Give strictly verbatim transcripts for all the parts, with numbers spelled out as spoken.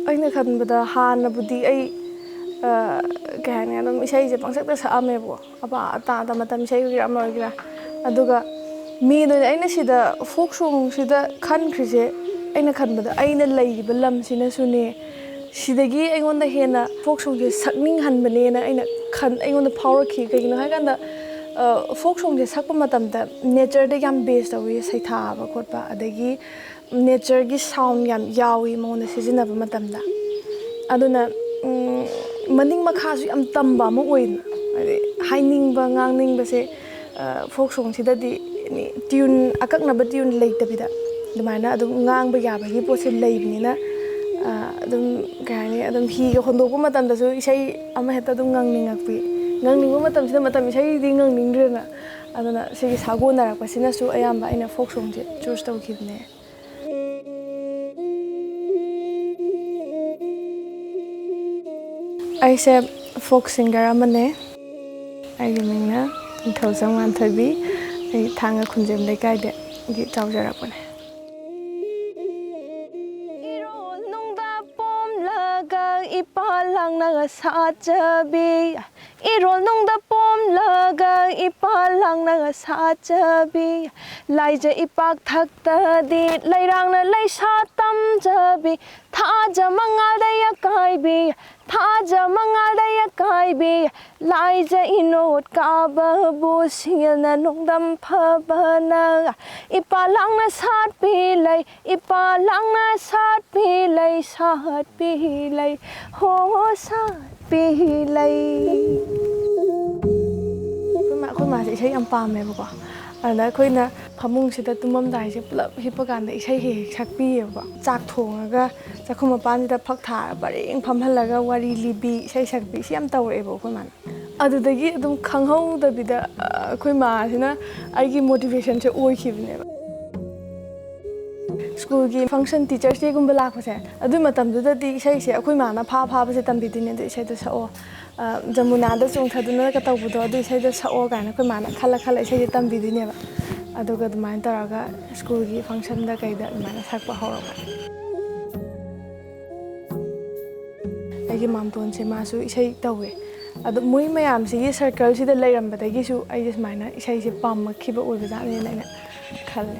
ꯑꯩꯅ ꯈꯟꯕꯗ ꯍꯥꯟꯅꯕꯨꯗꯤ ꯑꯩ, ꯑ, ꯀꯩ ꯍꯥꯏꯅꯤ, ꯑꯗꯨꯝ ꯏꯁꯩꯁꯦ ꯄꯪꯁꯛꯇ ꯁꯛꯑꯝꯃꯦꯕꯀꯣ, ꯑꯄꯥ ꯑꯇꯥꯗ ꯃꯇꯝ ꯏꯁꯩ ꯑꯣꯏꯒꯦꯔꯥ ꯑꯃ ꯑꯣꯏꯒꯦꯔꯥ꯫ ꯑꯗꯨꯒ ꯃꯦꯟ ꯑꯣꯏꯅ ꯑꯩꯅ ꯁꯤꯗ ꯐꯣꯛ ꯁꯣꯡꯁꯤꯗ ꯈꯟꯈ꯭ꯔꯤꯁꯦ, ꯑꯩꯅ ꯈꯟꯕꯗ ꯑꯩꯅ ꯂꯩꯔꯤꯕ ꯂꯝꯁꯤꯅꯁꯨꯅꯦ, ꯁꯤꯗꯒꯤ ꯑꯩꯉꯣꯟꯗ ꯍꯦꯟꯅ ꯐꯣꯛ ꯁꯣꯡꯁꯦ ꯁꯛꯅꯤꯡꯍꯟꯕꯅꯦꯅ ꯑꯩꯅ ꯈꯟ ꯑꯩꯉꯣꯟꯗ ꯐꯥꯎꯔꯛꯈꯤ꯫ ꯀꯩꯒꯤꯅꯣ ꯍꯥꯏꯀꯥꯟꯗ, ꯐꯣꯛ ꯁꯣꯡꯁꯦ ꯁꯛꯄ ꯃꯇꯝꯗ ꯅꯦꯆꯔꯗ ꯌꯥꯝ ꯕꯦꯁ ꯇꯧꯋꯤ, ꯁꯩꯊꯥꯕ ꯈꯣꯠꯄ, ꯑꯗꯒꯤ ꯅꯦꯆꯔꯒꯤ ꯁꯥꯎꯟ ꯌꯥꯝ ꯌꯥꯎꯏ ꯃꯉꯣꯟꯗ ꯁꯤꯖꯤꯟꯅꯕ ꯃꯇꯝꯗ꯫ ꯑꯗꯨꯅ, ꯎꯝ, ꯃꯅꯤꯡ ꯃꯈꯥꯁꯨ ꯌꯥꯝ ꯇꯝꯕ ꯑꯃ ꯑꯣꯏꯗꯅ, ꯍꯥꯏꯗꯤ ꯍꯥꯏꯅꯤꯡꯕ ꯉꯥꯡꯅꯤꯡꯕꯁꯦ, ꯐꯣꯛ ꯁꯣꯡꯁꯤꯗꯗꯤ ꯇ꯭ꯌꯨꯟ, ꯑꯀꯛꯅꯕ ꯇ꯭ꯌꯨꯟ ꯂꯩꯇꯕꯤꯗ ꯑꯗꯨꯃꯥꯏꯅ ꯑꯗꯨꯝ ꯉꯥꯡꯕ ꯌꯥꯕꯒꯤ ꯄꯣꯠꯁꯦ ꯂꯩꯕꯅꯤꯅ, ꯑꯗꯨꯝ, ꯀꯩ ꯍꯥꯏꯅꯤ, ꯑꯗꯨꯝ ꯍꯤꯒ ꯍꯣꯟꯗꯣꯛꯄ ꯃꯇꯝꯗꯁꯨ ꯏꯁꯩ ꯑꯃ ꯍꯦꯛꯇ ꯑꯗꯨꯝ ꯉꯪꯅꯤꯡꯉꯛꯄꯤ, ꯉꯪꯅꯤꯡꯕ ꯃꯇꯝꯁꯤꯗ ꯃꯇꯝ ꯏꯁꯩꯗꯤ ꯉꯪꯅꯤꯡꯗ꯭ꯔꯦꯅ꯫ ꯑꯗꯨꯅ ꯁꯤꯒꯤ ꯁꯥꯒꯣꯟꯅꯔꯛꯄꯁꯤꯅꯁꯨ ꯑꯌꯥꯝꯕ ꯑꯩꯅ ꯐꯣꯛ ꯁꯣꯡꯁꯦ ꯆꯨꯁ ꯇꯧꯈꯤꯕꯅꯦ꯫ ꯑꯩꯁꯦ ꯐꯣꯛ ꯁꯤꯡꯒꯔ ꯑꯃꯅꯦ꯫ ꯑꯩꯒꯤ ꯃꯤꯡꯅ ꯅꯤꯡꯊꯧꯖꯝ ꯉꯥꯟꯊꯣꯏꯕꯤ꯫ ꯑꯩ ꯊꯥꯡꯒ ꯈꯨꯟꯖꯦꯝ ꯂꯩꯀꯥꯏꯗꯒꯤ ꯆꯥꯎꯖꯔꯛꯄꯅꯦ꯫ ꯏꯔꯣꯜ ꯅꯨꯡꯗ ꯄꯣꯝꯂꯒ ꯏꯄꯥ ꯂꯥꯡꯅ ꯁꯥꯠꯆꯕꯤ, ꯏꯔꯣꯜ ꯅꯨꯡꯗ ꯄꯣꯝꯂꯒ ꯏꯄꯥ ꯂꯥꯡꯅ ꯁꯥꯠꯆꯕꯤ, ꯂꯥꯏꯖ ꯏꯄꯥꯛ ꯊꯛꯇꯗꯤ ꯂꯩꯔꯥꯡꯅ ꯂꯩꯁꯥ ꯇꯝꯖꯕꯤ, ꯊꯥꯖ ꯃꯉꯥꯜꯗ ꯌꯥꯀꯥꯏꯕꯤ, ꯊꯥꯖ ꯃꯉꯥꯜꯗ ꯌꯥꯀꯥꯏꯕꯤ, ꯂꯥꯏꯖ ꯏꯅꯣꯠ ꯀꯥꯕꯕꯨ ꯁꯤꯡꯅ ꯅꯣꯡꯗꯝ ꯐꯕꯅ, ꯏꯄꯥ ꯂꯥꯡꯅ ꯁꯥꯠꯄꯤ ꯂꯩ, ꯏꯄꯥ ꯂꯥꯡꯅ ꯁꯥꯠꯄꯤ ꯂꯩ, ꯁꯥꯠꯄꯤ ꯂꯩ, ꯍꯣ ꯁꯥꯠꯄꯤ ꯂꯩ꯫ ꯑꯩꯈꯣꯏ ꯃꯥ-, ꯑꯩꯈꯣꯏ ꯃꯥꯁꯦ ꯏꯁꯩ ꯌꯥꯝ ꯄꯥꯝꯃꯦꯕꯀꯣ꯫ ꯑꯗ ꯑꯩꯈꯣꯏꯅ ꯐꯃꯨꯡꯁꯤꯗ ꯇꯨꯝꯃꯝꯗꯥꯏꯁꯦ ꯄꯨꯂꯞ ꯍꯤꯞꯄ ꯀꯥꯟꯗ ꯏꯁꯩ ꯍꯦꯛ ꯍꯦꯛ ꯁꯛꯄꯤꯌꯦꯕꯀꯣ꯫ ꯆꯥꯛ ꯊꯣꯡꯉꯒ ꯆꯥꯛꯈꯨꯝ ꯃꯄꯥꯟꯁꯤꯗ ꯐꯛ ꯊꯥꯔ ꯄꯔꯦꯡ ꯐꯝꯍꯜꯂꯒ ꯋꯥꯔꯤ ꯂꯤꯕꯤ, ꯏꯁꯩ ꯁꯛꯄꯤ, ꯁꯤ ꯌꯥꯝ ꯇꯧꯔꯛꯑꯦꯕ ꯑꯩꯈꯣꯏ ꯃꯥꯅ꯫ ꯑꯗꯨꯗꯒꯤ ꯑꯗꯨꯝ ꯈꯪꯍꯧꯗꯕꯤꯗ, ꯑ, ꯑꯩꯈꯣꯏ ꯃꯥꯁꯤꯅ ꯑꯩꯒꯤ ꯃꯣꯇꯤꯚꯦꯁꯟꯁꯦ ꯑꯣꯏꯈꯤꯕꯅꯦꯕ꯫ ꯁ꯭ꯀꯨꯜꯒꯤ ꯐꯪꯁꯟ, ꯇꯤꯆꯔꯁ ꯗꯦꯒꯨꯝꯕ ꯂꯥꯛꯄꯁꯦ, ꯑꯗꯨ ꯃꯇꯝꯗꯨꯗꯗꯤ ꯏꯁꯩꯁꯦ ꯑꯩꯈꯣꯏ ꯃꯥꯅ ꯐꯥ ꯐꯥꯕꯁꯦ ꯇꯝꯕꯤꯗꯣꯏꯅꯦ, ꯑꯗꯨ ꯏꯁꯩꯗꯣ ꯁꯛꯑꯣ, ꯑ, ꯖꯃꯨꯅꯥꯗ ꯆꯣꯡꯊꯗꯨꯅꯒ ꯇꯧꯕꯗꯣ, ꯑꯗꯨ ꯏꯁꯩꯗꯣ ꯁꯛꯑꯣ ꯀꯥꯏꯅ ꯑꯩꯈꯣꯏ ꯃꯥꯅ ꯈꯜꯂ ꯈꯜꯂ ꯏꯁꯩꯁꯦ ꯇꯝꯕꯤꯗꯣꯏꯅꯦꯕ꯫ ꯑꯗꯨꯒ ꯑꯗꯨꯃꯥꯏꯅ ꯇꯧꯔꯒ ꯁ꯭ꯀꯨꯜꯒꯤ ꯐꯪꯁꯟꯗ ꯀꯩꯗ ꯑꯗꯨꯃꯥꯏꯅ ꯁꯛꯄ ꯍꯧꯔꯛꯄ꯫ ꯑꯩꯒꯤ ꯃꯥꯝꯇꯣꯟꯁꯦ ꯃꯥꯁꯨ ꯏꯁꯩ ꯇꯧꯋꯦ꯫ ꯑꯗꯣ ꯃꯣꯏ ꯃꯌꯥꯝꯁꯤꯒꯤ ꯁꯔꯀꯜꯁꯤꯗ ꯂꯩꯔꯝꯕꯗꯒꯤꯁꯨ ꯑꯩꯁꯦ ꯁꯨꯃꯥꯏꯅ ꯏꯁꯩꯁꯦ ꯄꯥꯝꯃꯛꯈꯤꯕ ꯑꯣꯏꯕꯖꯥꯠꯅꯦꯅ ꯑꯩꯅ ꯈꯜꯂꯦ꯫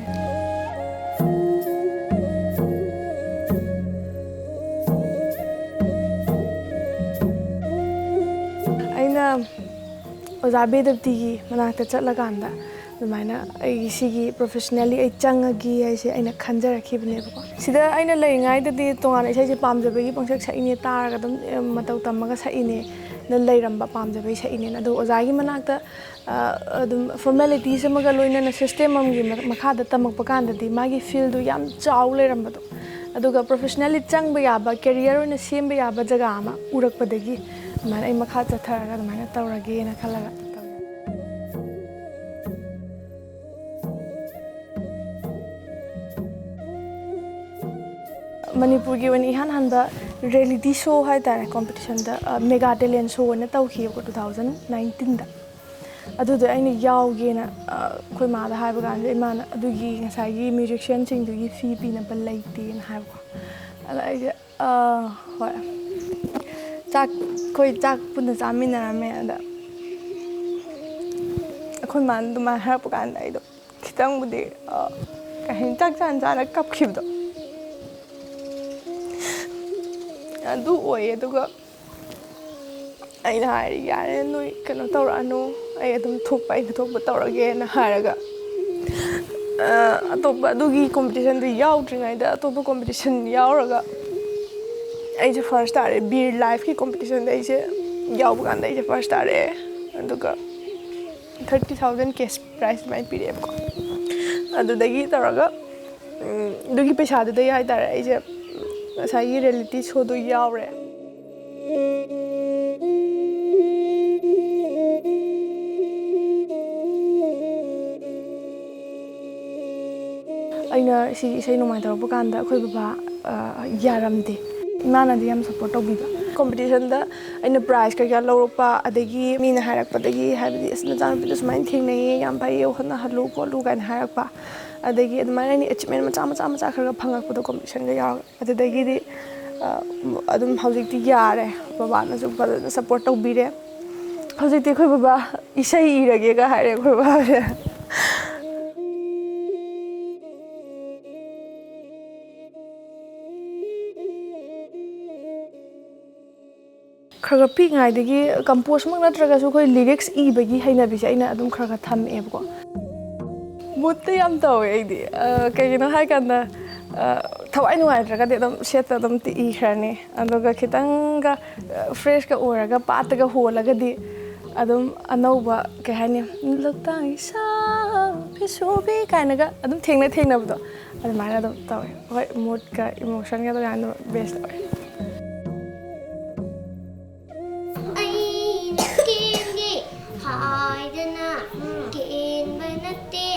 ꯑꯩꯅ ꯑꯣꯖꯥ ꯕꯦꯗꯞꯇꯤꯒꯤ ꯃꯅꯥꯛꯇ ꯆꯠꯂꯀꯥꯟꯗ ꯑꯗꯨꯃꯥꯏꯅ ꯑꯩꯒꯤ ꯁꯤꯒꯤ professionally ꯑꯩ ꯆꯪꯉꯒꯦ ꯍꯥꯏꯁꯦ ꯑꯩꯅ ꯈꯟꯖꯔꯛꯈꯤꯕꯅꯦꯕꯀꯣ꯫ ꯁꯤꯗ ꯑꯩꯅ ꯂꯩꯔꯤꯉꯩꯗꯗꯤ ꯇꯣꯉꯥꯟꯅ ꯏꯁꯩꯁꯦ ꯄꯥꯝꯖꯕꯒꯤ ꯄꯪꯁꯛ ꯁꯛꯏꯅꯦ, ꯇꯥꯔꯒ ꯑꯗꯨꯝ, ꯑꯦ, ꯃꯇꯧ ꯇꯝꯃꯒ ꯁꯛꯏꯅꯦꯅ ꯂꯩꯔꯝꯕ, ꯄꯥꯝꯖꯕꯒꯤ ꯁꯛꯏꯅꯦꯅ꯫ ꯑꯗꯣ ꯑꯣꯖꯥꯒꯤ ꯃꯅꯥꯛꯇ, ꯑ, ꯑꯗꯨꯝ formalities ꯑꯃꯒ ꯂꯣꯏꯅꯅ system ꯑꯃꯒꯤ ꯃ-, ꯃꯈꯥꯗ ꯇꯝꯃꯛꯄ ꯀꯥꯟꯗꯗꯤ ꯃꯥꯒꯤ fieldꯗꯨ ꯌꯥꯝ ꯆꯥꯎ ꯂꯩꯔꯝꯕꯗꯣ, ꯑꯗꯨꯒ professionally ꯆꯪꯕ ꯌꯥꯕ, career ꯑꯣꯏꯅ ꯁꯦꯝꯕ ꯌꯥꯕ ꯖꯒꯥ ꯑꯃ ꯎꯔꯛꯄꯗꯒꯤ ꯑꯗꯨꯃꯥꯏꯅ ꯑꯩ ꯃꯈꯥ ꯆꯠꯊꯔꯒ ꯑꯗꯨꯃꯥꯏꯅ ꯇꯧꯔꯒꯦꯅ ꯈꯜꯂꯒ ꯇꯧꯔꯦ꯫ ꯃꯅꯤꯄꯨꯔꯒꯤ ꯑꯣꯏꯅ ꯏꯍꯥꯟ ꯍꯥꯟꯕ reality show ꯍꯥꯏꯇꯥꯔꯦ, competitionꯗ, ꯑ, Mega Talent Show ꯑꯅ ꯇꯧꯈꯤꯕꯀꯣ, two thousand nineteenꯗ꯫ ꯑꯗꯨꯗ ꯑꯩꯅ ꯌꯥꯎꯒꯦꯅ, ꯑ, ꯑꯩꯈꯣꯏ ꯃꯥꯗ ꯍꯥꯏꯕ ꯀꯥꯟꯗ, ꯏꯃꯥꯅ ꯑꯗꯨꯒꯤ ꯉꯁꯥꯏꯒꯤ musicianꯁꯤꯡꯗꯨꯒꯤ fee ꯄꯤꯅꯕ ꯂꯩꯇꯦꯅ ꯍꯥꯏꯕꯀꯣ꯫ ꯑꯗ ꯑꯩꯁꯦ, "ꯑ, ꯍꯣꯏ꯫" ꯆꯥꯛ, ꯑꯩꯈꯣꯏ ꯆꯥꯛ ꯄꯨꯟꯅ ꯆꯥꯃꯤꯟꯅꯔꯝꯃꯦ꯫ ꯑꯗ ꯑꯩꯈꯣꯏ ꯃꯥꯅ ꯑꯗꯨꯃꯥꯏꯅ ꯍꯥꯏꯔꯛꯄ ꯀꯥꯟꯗ ꯑꯩꯗꯣ ꯈꯤꯇꯪꯕꯨꯗꯤ, ꯑ, ꯀꯩ ꯍꯥꯏꯅꯤ, ꯆꯥꯛ ꯆꯥꯅ ꯆꯥꯅ ꯀꯞꯈꯤꯕꯗꯣ ꯑꯗꯨ ꯑꯣꯏꯌꯦ꯫ ꯑꯗꯨꯒ ꯑꯩꯅ ꯍꯥꯏꯔꯦ, "ꯌꯥꯔꯦ, ꯅꯣꯏ ꯀꯩꯅꯣ ꯇꯧꯔꯛꯑꯅꯨ, ꯑꯩ ꯑꯗꯨꯝ ꯊꯣꯛꯄ, ꯑꯩꯅ ꯊꯣꯛꯄ ꯇꯧꯔꯒꯦꯅ" ꯍꯥꯏꯔꯒ, ꯑ, ꯑꯇꯣꯞꯄ ꯑꯗꯨꯒꯤ competitionꯗꯨ ꯌꯥꯎꯗ꯭ꯔꯤꯉꯩꯗ ꯑꯇꯣꯞꯄ competition ꯌꯥꯎꯔꯒ ꯑꯩꯁꯦ first ꯇꯥꯔꯦ꯫ ꯕꯤꯔ Liveꯀꯤ competitionꯗ ꯑꯩꯁꯦ ꯌꯥꯎꯕ ꯀꯥꯟꯗ ꯑꯩꯁꯦ first ꯇꯥꯔꯛꯑꯦ꯫ ꯑꯗꯨꯒ thirty thousand cash prize ꯑꯗꯨꯃꯥꯏꯅ ꯄꯤꯔꯛꯑꯦꯕꯀꯣ꯫ ꯑꯗꯨꯗꯒꯤ ꯇꯧꯔꯒ, ꯎꯝ, ꯑꯗꯨꯒꯤ ꯄꯩꯁꯥꯗꯨꯗꯒꯤ ꯍꯥꯏꯇꯥꯔꯦ, ꯑꯩꯁꯦ ꯉꯁꯥꯏꯒꯤ reality showꯗꯣ ꯌꯥꯎꯔꯦ꯫ ꯑꯩꯅ ꯁꯤꯒꯤ ꯏꯁꯩ ꯅꯣꯡꯃꯥꯏ ꯇꯧꯔꯛꯄ ꯀꯥꯟꯗ ꯑꯩꯈꯣꯏ ꯕꯕꯥ, ꯑ, ꯌꯥꯔꯝꯗꯦ꯫ ꯏꯃꯥꯅꯗꯤ ꯌꯥꯝ support ꯇꯧꯕꯤꯕ꯫ Competitionꯗ ꯑꯩꯅ prize ꯀꯩꯀꯥ ꯂꯧꯔꯛꯄ, ꯑꯗꯒꯤ ꯃꯤꯅ ꯍꯥꯏꯔꯛꯄꯗꯒꯤ, ꯍꯥꯏꯕꯗꯤ, "ꯑꯁ, ꯅꯆꯥꯅꯨꯄꯤꯗꯣ ꯁꯨꯃꯥꯏꯅ ꯊꯦꯡꯅꯩꯌꯦ, ꯌꯥꯝ ꯐꯩꯌꯦ, ꯍꯣꯠꯅꯍꯜꯂꯨ ꯈꯣꯠꯂꯨ" ꯀꯥꯏꯅ ꯍꯥꯏꯔꯛꯄ꯫ ꯑꯗꯒꯤ ꯑꯗꯨꯃꯥꯏꯅ ꯑꯩꯅ achievement ꯃꯆꯥ, ꯃꯆꯥ, ꯃꯆꯥ ꯈꯔ ꯈꯔ ꯐꯪꯉꯛꯄꯗꯣ competitionꯒ ꯌꯥꯎꯔꯒ꯫ ꯑꯗꯨꯗꯒꯤꯗꯤ ꯑꯗꯨꯝ ꯍꯧꯖꯤꯛꯇꯤ ꯌꯥꯔꯦ꯫ ꯕꯕꯥꯅꯁꯨ ꯐꯖꯅ ꯁꯞꯄꯣꯔꯠ ꯇꯧꯕꯤꯔꯦ꯫ ꯍꯧꯖꯤꯛꯇꯤ ꯑꯩꯈꯣꯏ ꯕꯕꯥ ꯏꯁꯩ ꯏꯔꯒꯦꯒ ꯍꯥꯏꯔꯦ ꯑꯩꯈꯣꯏ ꯕꯕꯥꯁꯦ꯫ ꯈꯔ ꯈꯔ ꯄꯤꯛꯏꯉꯩꯗꯒꯤ ꯀꯝꯄꯣꯁꯃꯛ ꯅꯠꯇ꯭ꯔꯒꯁꯨ ꯑꯩꯈꯣꯏ ꯂꯤꯔꯤꯛꯁ ꯏꯕꯒꯤ ꯍꯩꯅꯕꯤꯁꯦ ꯑꯩꯅ ꯑꯗꯨꯝ ꯈꯔ ꯈꯔ ꯊꯝꯃꯛꯑꯦꯕꯀꯣ꯫ ꯃꯨꯠꯇ ꯌꯥꯝ ꯇꯧꯋꯦ ꯑꯩꯗꯤ꯫ ꯑ, ꯀꯩꯒꯤꯅꯣ ꯍꯥꯏꯀꯥꯟꯗ, ꯑ, ꯊꯋꯥꯏ ꯅꯨꯡꯉꯥꯏꯇ꯭ꯔꯒꯗꯤ ꯑꯗꯨꯝ ꯁꯦꯠꯇ ꯑꯗꯨꯝ ꯇꯤ-, ꯏꯈ꯭ꯔꯅꯤ꯫ ꯑꯗꯨꯒ ꯈꯤꯇꯪꯒ, ꯑ, ꯐ꯭ꯔꯦꯁꯀ ꯑꯣꯏꯔꯒ ꯄꯥꯠꯇꯒ ꯍꯣꯜꯂꯒꯗꯤ ꯑꯗꯨꯝ ꯑꯅꯧꯕ, ꯀꯩ ꯍꯥꯏꯅꯤ, "ꯂꯣꯛꯇꯥꯛ ꯏꯁꯥ ꯐꯤꯁꯨꯕꯤ" ꯀꯥꯏꯅꯒ ꯑꯗꯨꯝ ꯊꯦꯡꯅ ꯊꯦꯡꯅꯕꯗꯣ, ꯑꯗꯨꯃꯥꯏꯅ ꯑꯗꯨꯝ ꯇꯧꯋꯦ꯫ ꯍꯣꯏ, ꯃꯨꯠꯀ ꯏꯃꯣꯁꯟꯒꯗꯣ ꯌꯥꯝꯅ ꯕꯦꯁ ꯑꯣꯏ꯫ ꯑꯩꯅ ꯀꯦꯟꯒꯦ ꯍꯥꯏꯗꯅ ꯀꯦꯟꯕ ꯅꯠꯇꯦ,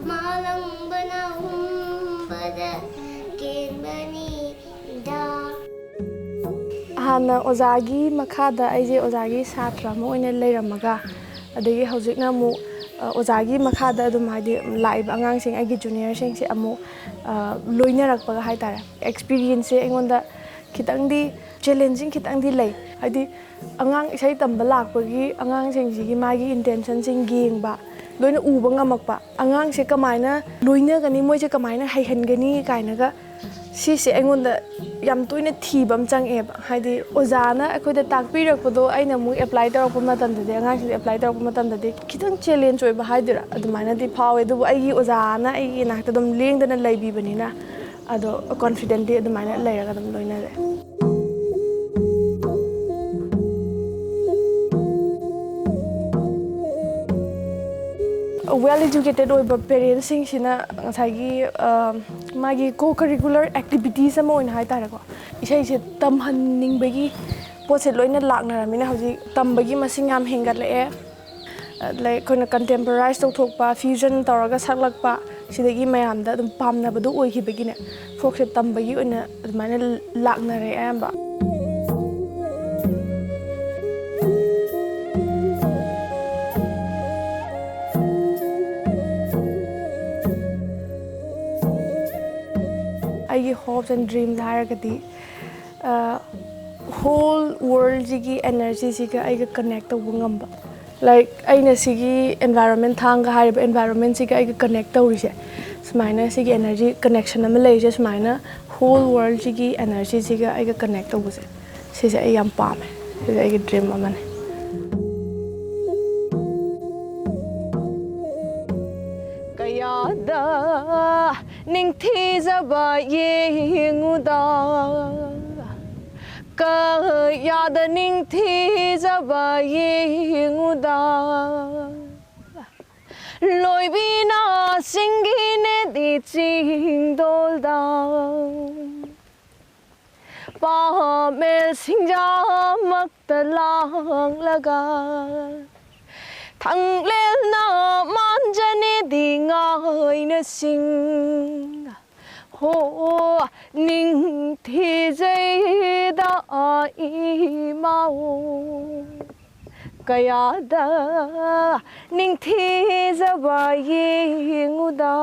ꯃꯥꯂꯪꯕꯅ ꯍꯨꯝꯕꯗ ꯀꯦꯟꯕꯅꯤꯗ꯫ ꯍꯥꯟꯅ ꯑꯣꯖꯥꯒꯤ ꯃꯈꯥꯗ ꯑꯩꯁꯦ ꯑꯣꯖꯥꯒꯤ ꯁꯥꯇ꯭ꯔ ꯑꯃ ꯑꯣꯏꯅ ꯂꯩꯔꯝꯃꯒ, ꯑꯗꯒꯤ ꯍꯧꯖꯤꯛꯅ ꯑꯃꯨꯛ, ꯑ, ꯑꯣꯖꯥꯒꯤ ꯃꯈꯥꯗ ꯑꯗꯨꯝ, ꯍꯥꯏꯗꯤ, ꯂꯥꯛꯏꯕ ꯑꯉꯥꯡꯁꯤꯡ, ꯑꯩꯒꯤ ꯖꯨꯅꯤꯌꯔꯁꯤꯡꯁꯦ ꯑꯃꯨꯛ, ꯑ, ꯂꯣꯏꯅꯔꯛꯄꯒ ꯍꯥꯏꯇꯥꯔꯦ꯫ ꯑꯦꯛꯁꯄꯤꯔꯤꯌꯦꯟꯁꯁꯦ ꯑꯩꯉꯣꯟꯗ ꯈꯤꯇꯪꯗꯤ ꯆꯦꯂꯦꯟꯖꯤꯡ ꯈꯤꯇꯪꯗꯤ ꯂꯩ꯫ ꯍꯥꯏꯗꯤ, ꯑꯉꯥꯡ ꯏꯁꯩ ꯇꯝꯕ ꯂꯥꯛꯄꯒꯤ ꯑꯉꯥꯡꯁꯤꯡꯁꯤꯒꯤ ꯃꯥꯒꯤ ꯏꯟꯇꯦꯟꯁꯟꯁꯤꯡ ꯌꯦꯡꯕ, ꯂꯣꯏꯅ ꯎꯕ ꯉꯝꯃꯛꯄ, ꯑꯉꯥꯡꯁꯦ ꯀꯃꯥꯏꯅ ꯂꯣꯏꯅꯒꯅꯤ, ꯃꯣꯏꯁꯦ ꯀꯃꯥꯏꯅ ꯍꯩꯍꯟꯒꯅꯤ ꯀꯥꯏꯅꯒ, ꯁꯤꯁꯦ ꯑꯩꯉꯣꯟꯗ ꯌꯥꯝ ꯇꯣꯏꯅ ꯊꯤꯕ ꯑꯃ ꯆꯪꯉꯛꯑꯦꯕ꯫ ꯍꯥꯏꯗꯤ, ꯑꯣꯖꯥꯅ ꯑꯩꯈꯣꯏꯗ ꯇꯥꯛꯄꯤꯔꯛꯄꯗꯣ ꯑꯩꯅ ꯑꯃꯨꯛ ꯑꯦꯄ꯭ꯂꯥꯏ ꯇꯧꯔꯛꯄ ꯃꯇꯝꯗꯗꯤ, ꯑꯉꯥꯡꯁꯤꯡꯗ ꯑꯦꯄ꯭ꯂꯥꯏ ꯇꯧꯔꯛꯄ ꯃꯇꯝꯗꯗꯤ ꯈꯤꯇꯪ ꯆꯦꯂꯦꯟꯖ ꯑꯣꯏꯕ ꯍꯥꯏꯗꯣꯏꯔꯥ, ꯑꯗꯨꯃꯥꯏꯅꯗꯤ ꯐꯥꯎꯋꯦ꯫ ꯑꯗꯨꯕꯨ ꯑꯩꯒꯤ ꯑꯣꯖꯥꯅ ꯑꯩꯒꯤ ꯏꯅꯥꯛꯇ ꯑꯗꯨꯝ ꯂꯦꯡꯗꯅ ꯂꯩꯕꯤꯕꯅꯤꯅ, ꯑꯗꯣ ꯀꯣꯟꯐꯤꯗꯦꯟꯠꯇꯤ ꯑꯗꯨꯃꯥꯏꯅ ꯂꯩꯔꯒ ꯑꯗꯨꯝ ꯂꯣꯏꯅꯔꯦ꯫ ꯋꯦꯜ ꯏꯖꯨꯀꯦꯇꯦꯠ ꯑꯣꯏꯕ ꯄꯦꯔꯦꯟꯁꯁꯤꯡꯁꯤꯅ ꯉꯁꯥꯏꯒꯤ, ꯑ, ꯃꯥꯒꯤ ꯀꯣ ꯀꯔꯤꯀꯨꯂꯔ ꯑꯦꯛꯇꯤꯚꯤꯇꯤꯁ ꯑꯃ ꯑꯣꯏꯅ ꯍꯥꯏ ꯇꯥꯔꯦꯀꯣ, ꯏꯁꯩꯁꯦ ꯇꯝꯍꯟꯅꯤꯡꯕꯒꯤ ꯄꯣꯠꯁꯦ ꯂꯣꯏꯅ ꯂꯥꯛꯅꯔꯕꯅꯤꯅ ꯍꯧꯖꯤꯛ ꯇꯝꯕꯒꯤ ꯃꯁꯤꯡ ꯌꯥꯝ ꯍꯦꯟꯒꯠꯂꯛꯑꯦ꯫ ꯑꯗꯩ ꯑꯩꯈꯣꯏꯅ ꯀꯟꯇꯦꯝꯄꯣꯔꯥꯏꯁ ꯇꯧꯊꯣꯛꯄ, ꯐ꯭ꯌꯨꯖꯟ ꯇꯧꯔꯒ ꯁꯛꯂꯛꯄ, ꯁꯤꯗꯒꯤ ꯃꯌꯥꯝꯗ ꯑꯗꯨꯝ ꯄꯥꯝꯅꯕꯗꯣ ꯑꯣꯏꯈꯤꯕꯒꯤꯅꯦ, ꯐꯣꯛꯁꯦ ꯇꯝꯕꯒꯤ ꯑꯣꯏꯅ ꯑꯗꯨꯃꯥꯏꯅ ꯂꯥꯛꯅꯔꯦ ꯑꯌꯥꯝꯕ꯫ ꯑꯩꯒꯤ ꯍꯣꯞꯁ ꯑꯦꯟ ꯗ꯭ꯔꯤꯝꯁ ꯍꯥꯏꯔꯒꯗꯤ, ꯍꯣꯜ ꯋꯥꯔꯜꯁꯤꯒꯤ ꯑꯦꯅꯔꯖꯤꯁꯤꯒ ꯑꯩꯒ ꯀꯅꯦꯛ ꯇꯧꯕ ꯉꯝꯕ꯫ ꯂꯥꯏꯛ, ꯑꯩꯅ ꯁꯤꯒꯤ ꯑꯦꯟꯚꯥꯏꯔꯣꯟꯃꯦꯟ, ꯊꯥꯡꯒ ꯍꯥꯏꯔꯤꯕ ꯑꯦꯟꯚꯥꯏꯔꯣꯟꯃꯦꯟꯁꯤꯒ ꯑꯩꯒ ꯀꯅꯦꯛ ꯇꯧꯔꯤꯁꯦ, ꯁꯨꯃꯥꯏꯅ ꯁꯤꯒꯤ ꯑꯦꯅꯔꯖꯤ ꯀꯅꯦꯛꯁꯟ ꯑꯃ ꯂꯩꯔꯤꯁꯦ, ꯁꯨꯃꯥꯏꯅ ꯍꯣꯜ ꯋꯥꯔꯜꯁꯤꯒꯤ ꯑꯦꯅꯔꯖꯤꯁꯤꯒ ꯑꯩꯒ ꯀꯅꯦꯛ ꯇꯧꯕꯁꯦ, ꯁꯤꯁꯦ ꯑꯩ ꯌꯥꯝ ꯄꯥꯝꯃꯦ꯫ ꯁꯤꯁꯦ ꯑꯩꯒꯤ ꯗ꯭ꯔꯤꯝ ꯑꯃꯅꯤ꯫ ꯀꯌꯥꯗ ꯅꯤꯡꯊꯤꯖꯕ ꯌꯦꯡꯉꯨꯗ, ꯀꯌꯥꯗ ꯅꯤꯡꯊꯤꯖꯕ ꯌꯦꯡꯉꯨꯗ, ꯂꯣꯏꯕꯤꯅ ꯆꯤꯡꯒꯤꯅꯦꯗꯤ ꯆꯤꯡꯗꯣꯜꯗ, ꯄꯥꯃꯦꯜ ꯁꯤꯡꯖꯥꯃꯛꯇ ꯂꯥꯡꯂꯒ, ꯊꯥꯡꯂꯦꯜꯅ ꯃꯥꯟꯖꯅꯦꯗꯤ ꯉꯥꯏꯅꯁꯤꯡ꯫ ꯍꯣ, ꯅꯤꯡꯊꯤꯖꯩꯗ ꯏꯃꯥꯑꯣ, ꯀꯌꯥꯗ ꯅꯤꯡꯊꯤꯖꯕ ꯌꯦꯡꯉꯨꯗ꯫